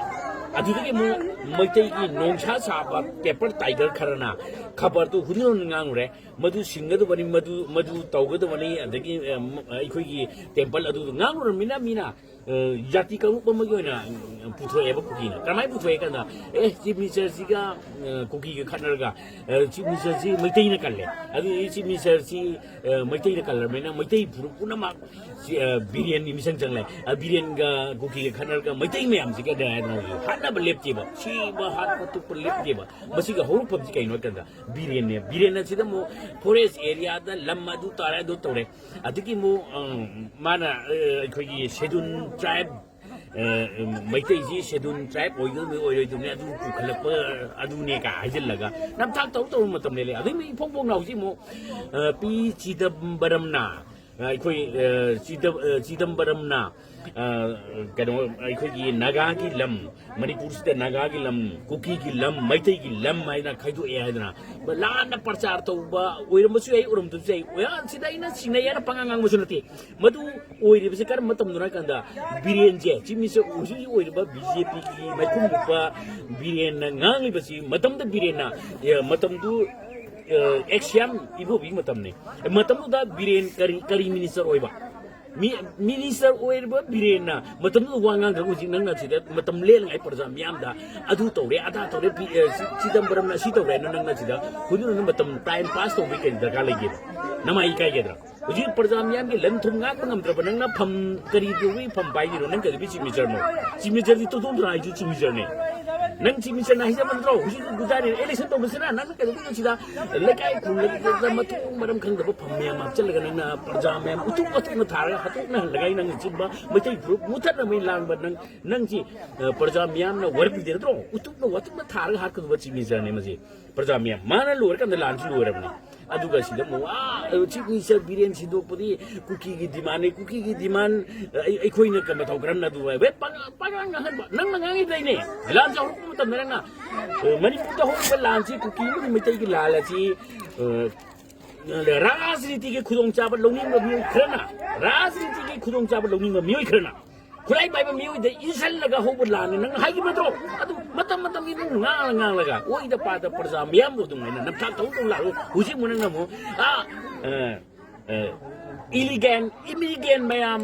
ꯑꯗꯨꯗꯒꯤ ꯑꯃꯨꯛ ꯃꯩꯇꯩꯒꯤ ꯅꯣꯡꯁꯥ ꯁꯥꯕ ꯇꯦꯝꯄꯜ ꯇꯥꯏꯒꯔ ꯈꯔꯅ ꯈꯕꯔꯗꯨ ꯍꯨꯟ ꯍꯨꯟ ꯉꯥꯡꯉꯨꯔꯦ꯫ ꯃꯗꯨ ꯁꯤꯡꯒꯗꯕꯅꯤ, ꯃꯗꯨ, ꯃꯗꯨ ꯇꯧꯒꯗꯕꯅꯤ, ꯑꯗꯒꯤ, ꯑ, ꯃ-, ꯑꯩꯈꯣꯏꯒꯤ ꯇꯦꯝꯄꯜ ꯑꯗꯨꯗꯨ ꯉꯥꯡꯂꯨꯔꯃꯤꯅ ꯃꯤꯅ ꯑ, ꯖꯥꯇꯤ ꯀꯥꯡꯂꯨꯞ ꯑꯃꯒꯤ ꯑꯣꯏꯅ, ꯎꯝ, ꯄꯨꯊꯣꯛꯑꯦꯕ ꯀꯨꯀꯤꯅ꯫ ꯀꯃꯥꯏꯅ ꯄꯨꯊꯣꯛꯑꯦ ꯀꯥꯟꯗ, ꯑꯦ, ꯆꯤꯐ ꯃꯤꯅꯤꯁꯇꯔꯁꯤꯒ, ꯑ, ꯀꯨꯀꯤꯒ ꯈꯠꯅꯔꯒ, ꯑ, ꯆꯤꯐ ꯃꯤꯅꯤꯁꯇꯔꯁꯤ ꯃꯩꯇꯩꯅ ꯀꯜꯂꯦ, ꯑꯗꯨꯗꯤ ꯆꯤꯐ ꯃꯤꯅꯤꯁꯇꯔꯁꯤ, ꯑ, ꯃꯩꯇꯩꯅ ꯀꯜꯂꯕꯅꯤꯅ ꯃꯩꯇꯩ ꯐꯨꯔꯨꯞ ꯄꯨꯝꯅꯃꯛ ꯁꯤ, ꯑ, ꯕꯤꯔꯦꯟꯒꯤ ꯃꯤꯆꯪ ꯆꯪꯂꯦ꯫ ꯑ, ꯕꯤꯔꯦꯟꯒ ꯀꯨꯀꯤꯒ ꯈꯠꯅꯔꯒ ꯃꯩꯇꯩ ꯃꯌꯥꯝꯁꯤꯒ ꯀꯩ ꯍꯥꯏꯗꯅꯣ, ꯍꯥꯠꯅꯕ ꯂꯦꯞꯇꯦꯕ, ꯁꯤꯕ ꯍꯥꯠꯄ ꯇꯨꯞꯄ ꯂꯦꯞꯇꯦꯕ꯫ ꯃꯁꯤꯒꯤ ꯍꯧꯔꯛꯐꯝꯁꯤ ꯀꯩꯅꯣ ꯍꯥꯏ ꯀꯥꯟꯗ, ꯕꯤꯔꯦꯟꯅꯦ꯫ ꯕꯤꯔꯦꯟ ꯑꯁꯤꯗ ꯑꯃꯨꯛ ꯐꯣꯔꯦꯁ ꯑꯦꯔꯤꯌꯥꯗ ꯂꯝ ꯑꯗꯨ ꯇꯥꯔꯦ, ꯑꯗꯨ ꯇꯧꯔꯦ꯫ ꯑꯗꯒꯤ ꯑꯃꯨꯛ, ꯑ, ꯃꯥꯅ, ꯑ, ꯑꯩꯈꯣꯏꯒꯤ ꯁꯦꯗꯨꯜ ꯇ꯭ꯔꯥꯏꯕ, ꯑ, ꯃꯩꯇꯩꯁꯤ ꯁꯦꯗꯨꯜ ꯇ꯭ꯔꯥꯏꯕ ꯑꯣꯏꯒꯗꯕꯅꯤ ꯑꯣꯏꯔꯣꯏꯗꯕꯅꯤ ꯑꯗꯨ ꯄꯨꯈꯠꯂꯛꯄ ꯑꯗꯨꯅꯦ ꯀ ꯍꯥꯏꯖꯤꯜꯂꯒ ꯅꯝꯊꯥꯛ ꯇꯧ ꯇꯧꯕ ꯃꯇꯝ ꯂꯩꯔꯦ꯫ ꯑꯗꯨꯒꯤ ꯏꯐꯣꯡ ꯐꯣꯡꯅ ꯍꯧꯖꯤꯛ ꯑꯃꯨꯛ, ꯑ, ꯄꯤ ꯆꯤꯗꯝꯕꯔꯝꯅ, ꯑ, ꯑꯩꯈꯣꯏ, ꯑ, ꯆꯤꯗꯝ-, ꯑ, ꯆꯤꯗꯝꯕꯔꯝꯅ, ꯑ, ꯀꯩꯅꯣ, ꯑꯩꯈꯣꯏꯒꯤ ꯅꯥꯒꯥꯒꯤ ꯂꯝ, ꯃꯅꯤꯄꯨꯔꯁꯤꯗ ꯅꯥꯒꯥꯒꯤ ꯂꯝ, ꯀꯨꯀꯤꯒꯤ ꯂꯝ, ꯃꯩꯇꯩꯒꯤ ꯂꯝ ꯍꯥꯏꯅ ꯈꯥꯏꯗꯣꯛꯑꯦ ꯍꯥꯏꯗꯅ ꯂꯥꯟꯅ ꯄ꯭ꯔꯆꯥꯔ ꯇꯧꯕ ꯑꯣꯏꯔꯝꯕꯁꯨ ꯌꯥꯏ, ꯑꯣꯏꯔꯝꯗꯕꯁꯨ ꯌꯥꯏ꯫ ꯑꯣꯏ-, ꯁꯤꯗ ꯑꯩꯅ ꯆꯤꯡꯅꯩ ꯍꯥꯏꯅ ꯄꯉꯥꯡ ꯉꯥꯡꯕꯁꯨ ꯅꯠꯇꯦ꯫ ꯃꯗꯨ ꯑꯣꯏꯔꯤꯕꯁꯤ ꯀꯔꯝꯕ ꯃꯇꯝꯗꯅꯣ ꯍꯥꯏ ꯀꯥꯟꯗ, ꯕꯤꯔꯦꯟꯁꯦ, ꯆꯤꯐ ꯃꯤꯅꯤꯁꯇꯔ ꯍꯧꯖꯤꯛ ꯍꯧꯖꯤꯛ ꯑꯣꯏꯔꯤꯕ ꯕꯤ ꯖꯦ ꯄꯤꯒꯤ ꯃꯥꯏꯈꯨꯝ ꯃꯨꯞꯄ ꯕꯤꯔꯦꯟꯅ ꯉꯥꯡꯂꯤꯕꯁꯤ, ꯃꯇꯝꯗ ꯕꯤꯔꯦꯟꯅ, ꯑꯦ, ꯃꯇꯝꯗꯨ, ꯑꯦ, ꯑꯦꯛꯁꯤꯌꯥꯝ ꯏꯕꯣꯕꯤꯒꯤ ꯃꯇꯝꯅꯤ꯫ ꯃꯇꯝꯗꯨꯗ ꯕꯤꯔꯦꯟ ꯀꯔꯤ, ꯀꯔꯤ ꯃꯤꯅꯤꯁꯇꯔ ꯑꯣꯏꯕ? ꯃꯤ-, ꯃꯤꯅꯤꯁꯇꯔ ꯑꯣꯏꯔꯤꯕ ꯕꯤꯔꯦꯟꯅ ꯃꯇꯝꯗꯨꯗ ꯋꯥ ꯉꯥꯡꯗ꯭ꯔꯒ ꯍꯧꯖꯤꯛ ꯅꯪꯅ ꯁꯤꯗ ꯃꯇꯝ ꯂꯦꯜꯂꯤꯉꯩ ꯄ꯭ꯔꯖꯥ ꯃꯤꯌꯥꯝꯗ ꯑꯗꯨ ꯇꯧꯔꯦ, ꯑꯗꯥ ꯇꯧꯔꯦ, ꯄꯤ-, ꯑꯦ, ꯁꯤ-, ꯆꯤꯗꯝꯕꯔꯝꯅ ꯁꯤ ꯇꯧꯔꯦ ꯍꯥꯏꯅ ꯅꯪꯅ ꯁꯤꯗ ꯍꯧꯖꯤꯛ ꯅꯪꯅ ꯃꯇꯝ ꯇꯥꯏꯝ ꯄꯥꯁ ꯇꯧꯕꯒꯤ ꯀꯔꯤ ꯗꯔꯀꯥꯔ ꯂꯩꯒꯦꯕ? ꯅꯃꯥꯏ ꯏꯀꯥꯏꯒꯗ꯭ꯔꯥ? ꯍꯧꯖꯤꯛ ꯄ꯭ꯔꯖꯥ ꯃꯤꯌꯥꯝꯒꯤ ꯂꯟ ꯊꯨꯝ ꯉꯥꯛꯄ ꯉꯝꯗ꯭ꯔꯕ ꯅꯪꯅ ꯐꯝ ꯀꯔꯤ ꯇꯧꯕꯒꯤ ꯐꯝ ꯄꯥꯏꯔꯤꯅꯣ? ꯅꯪ ꯀꯩꯗꯧꯕꯒꯤ ꯆꯤꯐ ꯃꯤꯅꯤꯁꯇꯔꯅꯣ? ꯆꯤꯐ ꯃꯤꯅꯤꯁꯇꯔꯗꯤ ꯇꯣꯇꯣꯟ ꯇꯣꯔꯥꯏꯁꯨ ꯆꯤꯐ ꯃꯤꯅꯤꯁꯇꯔꯅꯤ꯫ ꯅꯪ ꯆꯤꯐ ꯃꯤꯅꯤꯁꯇꯔꯅ ꯍꯥꯏꯖꯕ ꯅꯠꯇ꯭ꯔꯣ? ꯍꯧꯖꯤꯛ ꯒꯨꯖꯥꯔꯤ ꯏꯂꯦꯛꯁꯟ ꯇꯧꯕꯁꯤꯅ ꯅꯪ ꯀꯩꯗꯧꯕꯒꯤ ꯁꯤꯗ ꯂꯩꯀꯥꯏ ꯈꯨꯜꯂꯒ ꯃꯊꯣꯡ ꯃꯔꯝ ꯈꯪꯗꯕ ꯐꯝ ꯃꯌꯥꯝ ꯍꯥꯞꯆꯤꯜꯂꯒ ꯅꯪꯅ ꯄ꯭ꯔꯖꯥ ꯃꯌꯥꯝ ꯎꯇꯨꯞ ꯋꯥꯇꯨꯞꯅ ꯊꯥꯔꯒ ꯍꯥꯠꯇꯣꯛꯅꯍꯜꯂꯒ ꯑꯩ ꯅꯪ ꯆꯤꯟꯕ ꯃꯩꯇꯩ ꯐꯨꯔꯨꯞ ꯃꯨꯊꯠꯅꯕꯒꯤ ꯂꯥꯡꯕ ꯅꯪ, ꯅꯪꯁꯤ, ꯑ, ꯄ꯭ꯔꯖꯥ ꯃꯤꯌꯥꯝꯅ ꯋꯥꯔꯛꯄꯤꯗꯦ ꯅꯠꯇ꯭ꯔꯣ? ꯎꯇꯨꯞꯅ ꯋꯥꯇꯨꯞꯅ ꯊꯥꯔꯒ ꯍꯥꯠꯀꯗꯕ ꯆꯤꯐ ꯃꯤꯅꯤꯁꯇꯔꯅꯦ ꯃꯁꯤ꯫ ꯄ꯭ꯔꯖꯥ ꯃꯤꯌꯥꯝ, ꯃꯥꯅ ꯂꯣꯏꯔꯀꯥꯟꯗ ꯂꯥꯟꯁꯨ ꯂꯣꯏꯔꯕꯅꯤ꯫ ꯑꯗꯨꯒ ꯁꯤꯗ ꯑꯃꯨꯛ, "ꯑ, ꯆꯤꯐ ꯃꯤꯅꯤꯁꯇꯔ ꯕꯤꯔꯦꯟ ꯁꯤꯟꯗꯣꯛꯄꯗꯤ ꯀꯨꯀꯤꯒꯤ ꯗꯤꯃꯥꯟꯅꯦ, ꯀꯨꯀꯤꯒꯤ ꯗꯤꯃꯥꯟ, ꯑ, ꯑꯩ-, ꯑꯩꯈꯣꯏꯅ ꯀ-, ꯃꯊꯧ ꯀꯔꯝꯅ ꯑꯗꯨ ꯍꯥꯏꯕ?" ꯍꯦꯛ ꯄꯪ-, ꯄꯪꯉꯥꯡ ꯉꯥꯡꯍꯟꯕ꯫ ꯅꯪꯅ ꯉꯥꯡꯉꯤꯗꯨ ꯑꯩꯅꯦ꯫ ꯂꯥꯟꯁꯦ ꯍꯧꯔꯛꯄ ꯃꯇꯝꯗ ꯅꯪꯅ, ꯑ, ꯃꯅꯤꯄꯨꯔꯗ ꯍꯧꯔꯤꯕ ꯂꯥꯟꯁꯤ, ꯀꯨꯀꯤ ꯑꯃꯗꯤ ꯃꯩꯇꯩꯒꯤ ꯂꯥꯟ ꯑꯁꯤ, ꯑ, ꯔꯥꯖꯅꯤꯇꯤꯒꯤ ꯈꯨꯗꯣꯡꯆꯥꯕ ꯂꯧꯅꯤꯡꯕ ꯃꯤꯑꯣꯏ ꯈꯔꯅ, ꯔꯥꯖꯅꯤꯇꯤꯒꯤ ꯈꯨꯗꯣꯡꯆꯥꯕ ꯂꯧꯅꯤꯡꯕ ꯃꯤꯑꯣꯏ ꯈꯔꯅ ꯈꯨꯠꯂꯥꯏ ꯄꯥꯏꯕ ꯃꯤꯑꯣꯏꯗ ꯏꯟꯁꯤꯜꯂꯒ ꯍꯧꯕ ꯂꯥꯟꯅꯤ ꯅꯪꯅ ꯍꯥꯏꯈꯤꯕ ꯅꯠꯇ꯭ꯔꯣ? ꯑꯗꯨ ꯃꯇꯝ ꯃꯇꯝꯒꯤ ꯅꯪ ꯉꯥꯡꯂ ꯉꯥꯡꯂꯒ ꯑꯣꯏꯗ ꯄꯥꯗ ꯄ꯭ꯔꯖꯥ ꯃꯤꯌꯥꯝꯕꯨ ꯑꯗꯨꯝ ꯍꯥꯏꯅ ꯅꯝꯊꯥꯛ ꯇꯧ ꯇꯧ ꯂꯥꯛꯂꯣꯏ꯫ ꯍꯧꯖꯤꯛ ꯑꯃꯨꯛ ꯅꯪꯅ ꯑꯃꯨꯛ, ꯑ, ꯑ, ꯑ, ꯏꯂꯤꯒꯦꯟ, ꯏꯃꯤꯒꯦꯟ ꯃꯌꯥꯝ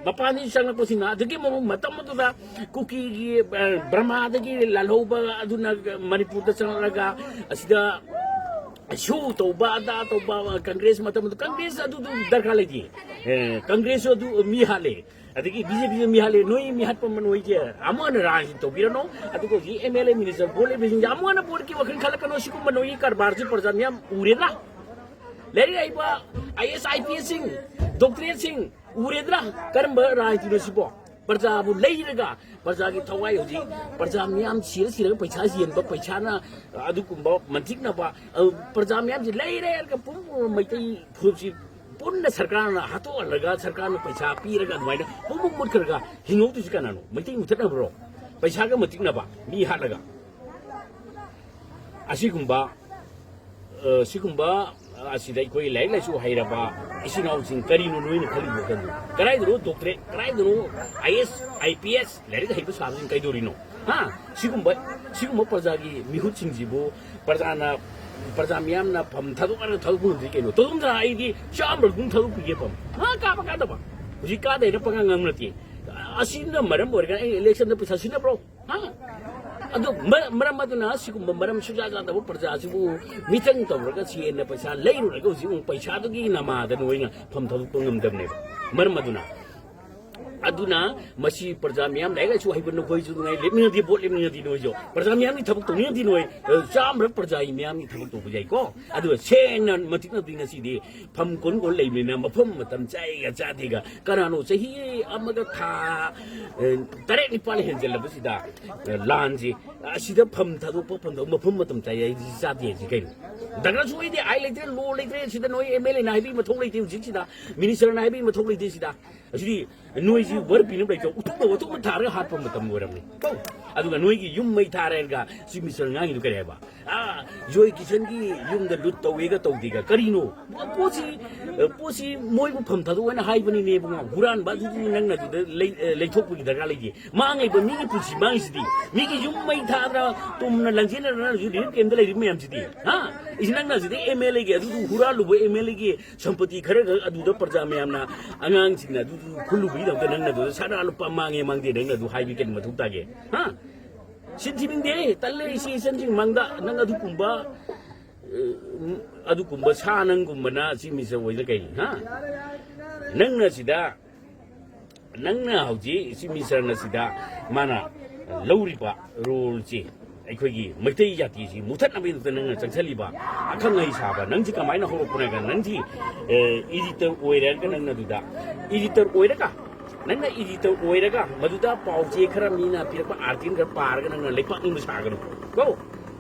ꯃꯄꯥꯟꯗꯒꯤ ꯆꯪꯂꯛꯄꯁꯤꯡꯅ꯫ ꯑꯗꯨꯒꯤ ꯃꯑꯣꯡ ꯃꯇꯝ ꯑꯗꯨꯗ ꯀꯨꯀꯤꯒꯤ, ꯑ, ꯕꯔꯃꯥꯗꯒꯤ ꯂꯥꯜꯍꯧꯕ ꯑꯗꯨꯅ ꯃꯅꯤꯄꯨꯔꯗ ꯆꯪꯂꯛꯂꯒ ꯑꯁꯤꯗ ꯁꯨ ꯇꯧꯕ, ꯑꯗꯥ ꯇꯧꯕ, ꯀꯪꯒ꯭ꯔꯦꯁ ꯃꯇꯝꯗ ꯀꯪꯒ꯭ꯔꯦꯁ ꯑꯗꯨꯗꯨ ꯗꯔꯀꯥꯔ ꯂꯩꯇꯦ꯫ ꯑꯦ, ꯀꯪꯒ꯭ꯔꯦꯁꯁꯨ ꯑꯗꯨ ꯃꯤ ꯍꯥꯠꯂꯦ, ꯑꯗꯒꯤ ꯕꯤ ꯖꯦ ꯄꯤꯁꯨ ꯃꯤ ꯍꯥꯠꯂꯦ꯫ ꯅꯣꯏ ꯃꯤ ꯍꯥꯠꯄ ꯅꯣꯏꯁꯦ ꯑꯃꯨꯛ ꯍꯟꯅ ꯔꯥꯖꯅꯤꯇꯤ ꯇꯧꯕꯤꯔꯅꯨ꯫ ꯑꯗꯨꯒ ꯍꯧꯖꯤꯛ M L A, minister, vote ꯂꯦꯞꯄꯁꯤꯡꯁꯦ ꯑꯃꯨꯛ ꯍꯟꯅ ꯕꯣꯠꯀꯤ ꯋꯥꯈꯜ ꯈꯜꯂꯛꯀꯅꯨ꯫ ꯁꯤꯒꯨꯝꯕ ꯅꯣꯏꯒꯤ ꯀꯔꯕꯥꯔꯁꯤ ꯄ꯭ꯔꯖꯥ ꯃꯤꯌꯥꯝ ꯎꯔꯦꯗꯅ꯫ ꯂꯥꯏꯔꯤꯛ ꯍꯩꯕ ꯑꯥꯏ ꯑꯦꯁ, ꯑꯥꯏ ꯄꯤ ꯑꯦꯁꯁꯤꯡ, ꯗꯣꯛꯇꯔꯦꯠꯁꯤꯡ ꯎꯔꯦꯗꯅ, ꯀꯔꯝꯕ ꯔꯥꯖꯅꯤꯇꯤꯅꯣ ꯁꯤꯕꯣ? ꯄ꯭ꯔꯖꯥꯕꯨ ꯂꯩꯔꯒ, ꯄ꯭ꯔꯖꯥꯒꯤ ꯊꯋꯥꯏ ꯍꯧꯖꯤꯛ, ꯄ꯭ꯔꯖꯥ ꯃꯤꯌꯥꯝ ꯁꯤꯔ ꯁꯤꯔꯒ ꯄꯩꯁꯥ ꯌꯦꯟꯕ, ꯄꯩꯁꯥꯅ ꯑꯗꯨꯒꯨꯝꯕ ꯃꯟꯇꯤꯛꯅꯕ, ꯑ, ꯄ꯭ꯔꯖꯥ ꯃꯤꯌꯥꯝꯁꯤ ꯂꯩꯔꯦ ꯍꯥꯏꯔꯒ ꯄꯨꯝꯅꯃꯛ ꯃꯩꯇꯩ ꯐꯨꯔꯨꯞꯁꯤ ꯄꯨꯟꯅ ꯁꯔꯀꯥꯔꯅ ꯍꯥꯠꯇꯣꯛꯍꯜꯂꯒ, ꯁꯔꯀꯥꯔꯅ ꯄꯩꯁꯥ ꯄꯤꯔꯒ ꯑꯗꯨꯃꯥꯏꯅ ꯄꯨꯡꯃꯨꯠ ꯃꯨꯠꯈ꯭ꯔꯒ ꯍꯤꯡꯍꯧꯗꯣꯏꯁꯤ ꯀꯅꯥꯅꯣ? ꯃꯩꯇꯩ ꯃꯨꯊꯠꯅꯕ꯭ꯔꯣ? ꯄꯩꯁꯥꯒ ꯃꯟꯇꯤꯛꯅꯕ, ꯃꯤ ꯍꯥꯠꯂꯒ꯫ ꯑꯁꯤꯒꯨꯝꯕ, ꯑ, ꯁꯤꯒꯨꯝꯕ, ꯑ, ꯑꯁꯤꯗ ꯑꯩꯈꯣꯏ ꯂꯥꯏꯔꯤꯛ ꯂꯥꯏꯁꯨ ꯍꯩꯔꯕ ꯏꯆꯤꯟ ꯏꯅꯥꯎꯁꯤꯡ ꯀꯔꯤꯅꯣ ꯅꯣꯏꯅ ꯈꯜꯂꯤꯕ ꯋꯥꯈꯜꯗꯨ? ꯀꯗꯥꯏꯗꯅꯣ ꯗꯣꯛꯇꯔꯦꯠ, ꯀꯗꯥꯏꯗꯅꯣ ꯑꯥꯏ ꯑꯦꯁ, ꯑꯥꯏ ꯄꯤ ꯑꯦꯁ ꯂꯥꯏꯔꯤꯛ ꯍꯩꯕ ꯁꯥꯕꯁꯤꯡ ꯀꯩꯗꯧꯔꯤꯅꯣ? ꯍꯥ? ꯁꯤꯒꯨꯝꯕ, ꯁꯤꯒꯨꯝꯕ ꯄ꯭ꯔꯖꯥꯒꯤ ꯃꯤꯍꯨꯠꯁꯤꯡꯁꯤꯕꯨ ꯄ꯭ꯔꯖꯥꯅ, ꯄ꯭ꯔꯖꯥ ꯃꯤꯌꯥꯝꯅ ꯐꯝ ꯊꯥꯗꯣꯛꯑꯒ ꯊꯥꯗꯣꯛꯄ ꯉꯝꯗ꯭ꯔꯤ ꯀꯩꯅꯣ? ꯇꯧꯗꯨꯝ ꯊꯥ ꯑꯩꯗꯤ ꯆꯥꯝꯃ ꯀꯨꯟ ꯊꯥꯗꯣꯛꯄꯤꯒꯦ ꯐꯝ꯫ ꯍꯥ, ꯀꯥꯕ ꯀꯥꯗꯕ꯫ ꯍꯧꯖꯤꯛ ꯀꯥꯗꯦꯅ ꯄꯉꯥꯡ ꯉꯥꯡꯕ ꯅꯠꯇꯦ꯫ ꯑꯁꯤꯅ ꯃꯔꯝ ꯑꯣꯏꯔꯒ ꯑꯩ ꯏꯂꯦꯛꯁꯟꯗ ꯄꯩꯁꯥ ꯁꯤꯖꯤꯟꯅꯕ꯭ꯔꯣ? ꯍꯥ? ꯑꯗꯨ ꯃꯔ-, ꯃꯔꯝ ꯑꯗꯨꯅ ꯁꯤꯒꯨꯝꯕ ꯃꯔꯝ ꯁꯨꯡꯆꯥ ꯆꯥꯗꯕ ꯄ꯭ꯔꯖꯥꯁꯤꯕꯨ ꯃꯤꯇꯪ ꯇꯧꯔꯒ ꯁꯦꯟꯅ ꯄꯩꯁꯥ ꯂꯩꯔꯨꯔꯒ ꯍꯧꯖꯤꯛ ꯑꯃꯨꯛ ꯄꯩꯁꯥꯗꯨꯒꯤ ꯅꯃꯥꯗ ꯅꯣꯏꯅ ꯐꯝ ꯊꯥꯗꯣꯛꯄ ꯉꯝꯗꯕꯅꯦꯕ꯫ ꯃꯔꯝ ꯑꯗꯨꯅ, ꯑꯗꯨꯅ ꯃꯁꯤ ꯄ꯭ꯔꯖꯥ ꯃꯤꯌꯥꯝ ꯂꯥꯏꯔꯤꯛ ꯂꯥꯏꯁꯨ ꯍꯩꯕ ꯅꯈꯣꯏꯁꯨ ꯅꯨꯡꯉꯥꯏ, ꯂꯦꯞꯅꯤꯡꯉꯗꯤ ꯚꯣꯠ ꯂꯦꯞꯅꯤꯡꯉꯗꯤ ꯅꯣꯏꯁꯨ ꯄ꯭ꯔꯖꯥ ꯃꯤꯌꯥꯝꯒꯤ ꯊꯕꯛ ꯇꯧꯅꯤꯡꯉꯗꯤ ꯅꯣꯏ, ꯑ, ꯆꯥꯝꯃꯔꯛ ꯄ꯭ꯔꯖꯥꯒꯤ ꯃꯤꯌꯥꯝꯒꯤ ꯊꯕꯛ ꯇꯧꯕ ꯌꯥꯏꯀꯣ꯫ ꯑꯗꯨꯒ ꯁꯦꯟꯅ ꯃꯇꯤꯛꯅꯕꯗꯤ ꯉꯁꯤꯗꯤ ꯐꯝ ꯀꯣꯟ ꯀꯣꯟ ꯂꯩꯕꯅꯤꯅ ꯃꯐꯝ ꯃꯇꯝ ꯆꯥꯏꯒ ꯆꯥꯗꯦꯒ ꯀꯅꯥꯅꯣ ꯆꯍꯤ ꯑꯃꯒ ꯊꯥ, ꯑ, ꯇꯔꯦꯠ ꯅꯤꯄꯥꯜ ꯍꯦꯟꯖꯜꯂꯕꯁꯤꯗ, ꯑ, ꯂꯥꯟꯁꯤ ꯑꯁꯤꯗ ꯐꯝ ꯊꯥꯗꯣꯛꯄ ꯐꯝ ꯊꯥꯗꯣꯛꯄ ꯃꯐꯝ ꯃꯇꯝ ꯆꯥꯏ ꯍꯥꯏꯗꯤ ꯆꯥꯗꯦ ꯍꯥꯏꯁꯤ ꯀꯩꯅꯣ? ꯗꯔꯀꯥꯔ ꯁꯨꯡ ꯂꯩꯇꯦ, ꯑꯥꯏ ꯂꯩꯇ꯭ꯔꯦ, ꯂꯣ ꯂꯩꯇ꯭ꯔꯦ, ꯁꯤꯗ ꯅꯣꯏ ꯑꯦꯝ ꯑꯦꯜ ꯑꯦꯅ ꯍꯥꯏꯕꯒꯤ ꯃꯊꯧ ꯂꯩꯇꯦ ꯍꯧꯖꯤꯛꯁꯤꯗ, ꯃꯤꯅꯤꯁꯇꯔꯅ ꯍꯥꯏꯕꯒꯤ ꯃꯊꯧ ꯂꯩꯇꯦ ꯁꯤꯗ꯫ ꯑꯁꯤꯗꯤ ꯅꯣꯏꯁꯤ ꯋꯥꯔ ꯄꯤꯅꯕ ꯂꯩꯇ꯭ꯔꯣ? ꯎꯇꯨꯞꯅ ꯋꯥꯇꯨꯞꯅ ꯊꯥꯔꯒ ꯍꯥꯠꯄ ꯃꯇꯝ ꯑꯣꯏꯔꯝꯅꯤ꯫ ꯀꯣ? ꯑꯗꯨꯒ ꯅꯣꯏꯒꯤ ꯌꯨꯝ ꯃꯩ ꯊꯥꯔꯦꯒ ꯆꯤꯐ ꯃꯤꯅꯤꯁꯇꯔ ꯉꯥꯡꯉꯤꯗꯨ ꯀꯔꯤ ꯍꯥꯏꯕ? ꯑꯥ, ꯖꯣꯏ ꯀꯤꯁꯟꯒꯤ ꯌꯨꯝꯗ ꯂꯨꯠ ꯇꯧꯋꯦꯒ ꯇꯧꯗꯦꯒ ꯀꯔꯤꯅꯣ? ꯄꯣꯠꯁꯤ, ꯄꯣꯠꯁꯤ ꯃꯣꯏꯕꯨ ꯐꯝ ꯊꯥꯗꯣꯛꯑꯣꯅ ꯍꯥꯏꯕꯅꯤꯅꯦ ꯏꯕꯨꯡꯉꯣ꯫ ꯍꯨꯔꯥꯟꯕ ꯑꯗꯨꯗꯤ ꯅꯪꯅ ꯑꯗꯨꯗ ꯂꯩ-, ꯂꯩꯊꯣꯛꯄꯒꯤ ꯗꯔꯀꯥꯔ ꯂꯩꯇꯦ꯫ ꯃꯥꯡꯉꯤꯕ ꯃꯤꯒꯤ ꯄꯨꯟꯁꯤ ꯃꯥꯡꯉꯤꯁꯤꯗꯤ꯫ ꯃꯤꯒꯤ ꯌꯨꯝ ꯃꯩ ꯊꯥꯗꯅ ꯇꯨꯝꯅ ꯂꯪꯖꯦꯟꯅꯗꯅ ꯍꯧꯖꯤꯛ ꯔꯤꯂꯤꯐ ꯀꯦꯝꯗ ꯂꯩꯔꯤꯕ ꯃꯌꯥꯝꯁꯤꯗꯤ꯫ ꯍꯥ? ꯏꯁ, ꯅꯪꯅ ꯁꯤꯗ ꯑꯦꯝ ꯑꯦꯜ ꯑꯦꯒꯤ ꯑꯗꯨꯗꯨ ꯍꯨꯔꯥꯜꯂꯨꯕ, ꯑꯦꯝ ꯑꯦꯜ ꯑꯦꯒꯤ ꯁꯝꯄꯇꯤ ꯈꯔ ꯈꯛ ꯑꯗꯨꯗ ꯄ꯭ꯔꯖꯥ ꯃꯌꯥꯝꯅ, ꯑꯉꯥꯡꯁꯤꯡꯅ ꯑꯗꯨꯗꯨ ꯈꯨꯜꯂꯨꯕꯒꯤꯗꯃꯛꯇ ꯅꯪꯅ ꯑꯗꯨꯗ ꯁꯅꯥ ꯂꯨꯄꯥ ꯃꯥꯡꯉꯦ ꯃꯥꯡꯗꯦ ꯅꯪꯅ ꯑꯗꯨ ꯍꯥꯏꯕꯤ ꯀꯩꯅꯣ ꯃꯊꯧ ꯇꯥꯒꯦ? ꯍꯥ? ꯁꯤ ꯊꯤꯅꯤꯡꯗꯦ, ꯇꯜꯂꯦ꯫ ꯏꯆꯦ ꯏꯆꯟꯁꯤꯡ ꯃꯥꯡꯗ ꯅꯪ ꯑꯗꯨꯒꯨꯝꯕ, ꯑ, ꯑꯗꯨꯒꯨꯝꯕ ꯁꯥ ꯅꯪꯒꯨꯝꯕꯅ ꯆꯤꯐ ꯃꯤꯅꯤꯁꯇꯔ ꯑꯣꯏꯗ ꯀꯩ? ꯍꯥ? ꯅꯪꯅ ꯁꯤꯗ, ꯅꯪꯅ ꯍꯧꯖꯤꯛ ꯆꯤꯐ ꯃꯤꯅꯤꯁꯇꯔꯅ ꯁꯤꯗ ꯃꯥꯅ ꯂꯧꯔꯤꯕ ꯔꯣꯜꯁꯤ, ꯑꯩꯈꯣꯏꯒꯤ ꯃꯩꯇꯩ ꯖꯥꯇꯤꯁꯤ ꯃꯨꯊꯠꯅꯕꯒꯤꯗꯃꯛꯇ ꯅꯪꯅ ꯆꯪꯁꯜꯂꯤꯕ ꯑꯈꯪ ꯑꯍꯩ ꯁꯥꯕ ꯅꯪꯁꯤ ꯀꯃꯥꯏꯅ ꯍꯧꯔꯛꯄꯅꯣ ꯍꯥꯏ ꯀꯥꯟꯗ, ꯅꯪꯁꯤ, ꯑ, ꯏꯗꯤꯇꯔ ꯑꯣꯏꯔꯒ, ꯅꯪꯅ ꯑꯗꯨꯗ ꯏꯗꯤꯇꯔ ꯑꯣꯏꯔꯒ, ꯅꯪꯅ ꯏꯗꯤꯇꯔ ꯑꯣꯏꯔꯒ ꯃꯗꯨꯗ ꯄꯥꯎ ꯆꯦ ꯈꯔ ꯃꯤꯅ ꯄꯤꯔꯛꯄ ꯑꯥꯔꯇꯤꯀꯜ ꯈꯔ ꯄꯥꯔꯒ ꯅꯪꯅ ꯂꯩꯄꯥꯛ ꯅꯤꯡꯕ ꯁꯥꯒꯅꯨ ꯀꯣ꯫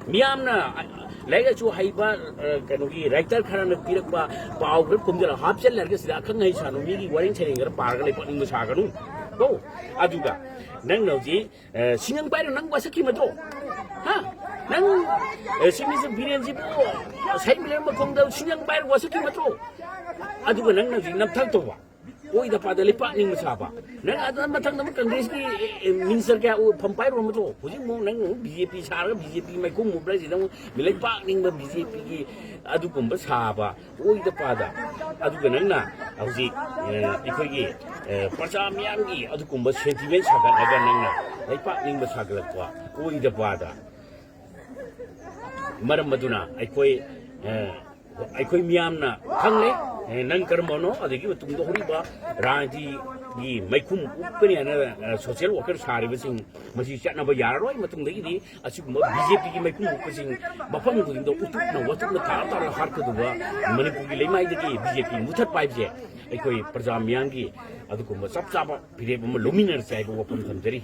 ꯃꯤꯌꯥꯝꯅ, ꯑ, ꯂꯥꯏꯔꯤꯛ ꯂꯥꯏꯁꯨ ꯍꯩꯕ, ꯑ, ꯀꯩꯅꯣꯒꯤ ꯔꯥꯏꯇꯔ ꯈꯔꯅ ꯄꯤꯔꯛꯄ ꯄꯥꯎ ꯈꯔ ꯈꯣꯝꯖꯤꯜꯂꯒ ꯍꯥꯞꯆꯤꯜꯂꯒ ꯁꯤꯗ ꯑꯈꯪ ꯑꯍꯩ ꯁꯥꯅꯨ ꯃꯤꯒꯤ ꯋꯥꯔꯦꯡ ꯁꯩꯔꯦꯡ ꯈꯔ ꯄꯥꯔꯒ ꯂꯩꯄꯥꯛ ꯅꯤꯡꯕ ꯁꯥꯒꯅꯨ ꯀꯣ꯫ ꯑꯗꯨꯒ ꯅꯪꯅ ꯍꯧꯖꯤꯛ, ꯑ, ꯁꯤꯡꯉꯪ ꯄꯥꯏꯔꯣ, ꯅꯪ ꯋꯥꯁꯛꯈꯤ ꯅꯠꯇ꯭ꯔꯣ? ꯍꯥ? ꯅꯪ, ꯑ, ꯆꯤꯐ ꯃꯤꯅꯤꯁꯇꯔ ꯕꯤꯔꯦꯟꯁꯤꯕꯨ ꯁꯍꯤꯗ ꯃꯤꯅꯔ ꯃꯈꯣꯡꯗ ꯁꯤꯡꯉꯪ ꯄꯥꯏꯔꯣ ꯋꯥꯁꯛꯈꯤ ꯅꯠꯇ꯭ꯔꯣ? ꯑꯗꯨꯒ ꯅꯪꯅ ꯍꯧꯖꯤꯛ ꯅꯝꯊꯥꯛ ꯇꯧꯕ, ꯑꯣꯏꯗ ꯄꯥꯗ ꯂꯩꯄꯥꯛ ꯅꯤꯡꯕ ꯁꯥꯕ꯫ ꯅꯪ ꯑꯗꯨ ꯃꯊꯪꯗ ꯑꯃꯨꯛ ꯀꯪꯒ꯭ꯔꯦꯁꯀꯤ, ꯑꯦ, ꯑꯦ, ꯃꯤꯅꯤꯁꯇꯔ ꯀꯌꯥ ꯎ-, ꯐꯝ ꯄꯥꯏꯔꯨꯔ ꯅꯠꯇ꯭ꯔꯣ? ꯍꯧꯖꯤꯛ ꯑꯃꯨꯛ ꯅꯪ ꯑꯃꯨꯛ ꯕꯤ ꯖꯦ ꯄꯤ ꯁꯥꯔꯒ ꯕꯤ ꯖꯦ ꯄꯤ ꯃꯩꯈꯨ ꯃꯨꯕ꯭ꯔꯥ ꯁꯤꯗ ꯑꯃꯨꯛ ꯂꯩꯄꯥꯛ ꯅꯤꯡꯕ ꯕꯤ ꯖꯦ ꯄꯤꯒꯤ ꯑꯗꯨꯒꯨꯝꯕ ꯁꯥꯕ, ꯑꯣꯏꯗ ꯄꯥꯗ꯫ ꯑꯗꯨꯒ ꯅꯪꯅ ꯍꯧꯖꯤꯛ, ꯑ, ꯑꯩꯈꯣꯏꯒꯤ, ꯑ, ꯄ꯭ꯔꯖꯥ ꯃꯤꯌꯥꯝꯒꯤ ꯑꯗꯨꯒꯨꯝꯕ ꯁꯦꯟꯇꯤꯃꯦꯟ ꯁꯥꯒꯠꯂꯒ ꯅꯪꯅ ꯂꯩꯄꯥꯛ ꯅꯤꯡꯕ ꯁꯥꯒꯠꯂꯛꯄ, ꯑꯣꯏꯗ ꯄꯥꯗ꯫ ꯃꯔꯝ ꯑꯗꯨꯅ ꯑꯩꯈꯣꯏ, ꯑ, ꯑꯩꯈꯣꯏ ꯃꯤꯌꯥꯝꯅ ꯈꯪꯂꯦ, ꯑ, ꯅꯪ ꯀꯔꯝꯕꯅꯣ, ꯑꯗꯒꯤ ꯃꯇꯨꯡꯗ ꯍꯧꯔꯤꯕ ꯔꯥꯖꯅꯤꯇꯤꯒꯤ ꯃꯩꯈꯨꯝ ꯎꯞꯀꯅꯤ ꯍꯥꯏꯅ, ꯑ, ꯁꯣꯁꯤꯌꯦꯜ ꯋꯥꯔꯀꯔ ꯁꯥꯔꯤꯕꯁꯤꯡ ꯃꯁꯤ ꯆꯠꯅꯕ ꯌꯥꯔꯔꯣꯏ꯫ ꯃꯇꯨꯡꯗꯒꯤꯗꯤ ꯑꯁꯤꯒꯨꯝꯕ ꯕꯤ ꯖꯦ ꯄꯤꯒꯤ ꯃꯩꯈꯨꯝ ꯃꯨꯠꯄꯁꯤꯡ ꯃꯐꯝ ꯈꯨꯗꯤꯡꯗ ꯎꯇꯨꯞꯅ ꯋꯥꯇꯨꯞꯅ ꯊꯥꯔ ꯊꯥꯔ ꯍꯥꯠꯀꯗꯧꯕ ꯃꯅꯤꯄꯨꯔꯒꯤ ꯂꯩꯃꯥꯏꯗꯒꯤ ꯕꯤ ꯖꯦ ꯄꯤ ꯃꯨꯊꯠꯄ ꯍꯥꯏꯕꯁꯦ ꯑꯩꯈꯣꯏ ꯄ꯭ꯔꯖꯥ ꯃꯤꯌꯥꯝꯒꯤ ꯑꯗꯨꯒꯨꯝꯕ ꯆꯞ ꯆꯥꯕ ꯐꯤꯔꯦꯞ ꯑꯃ ꯂꯧꯃꯤꯟꯅꯔꯁꯦ ꯍꯥꯏꯕ ꯋꯥꯐꯝ ꯊꯝꯖꯔꯤ꯫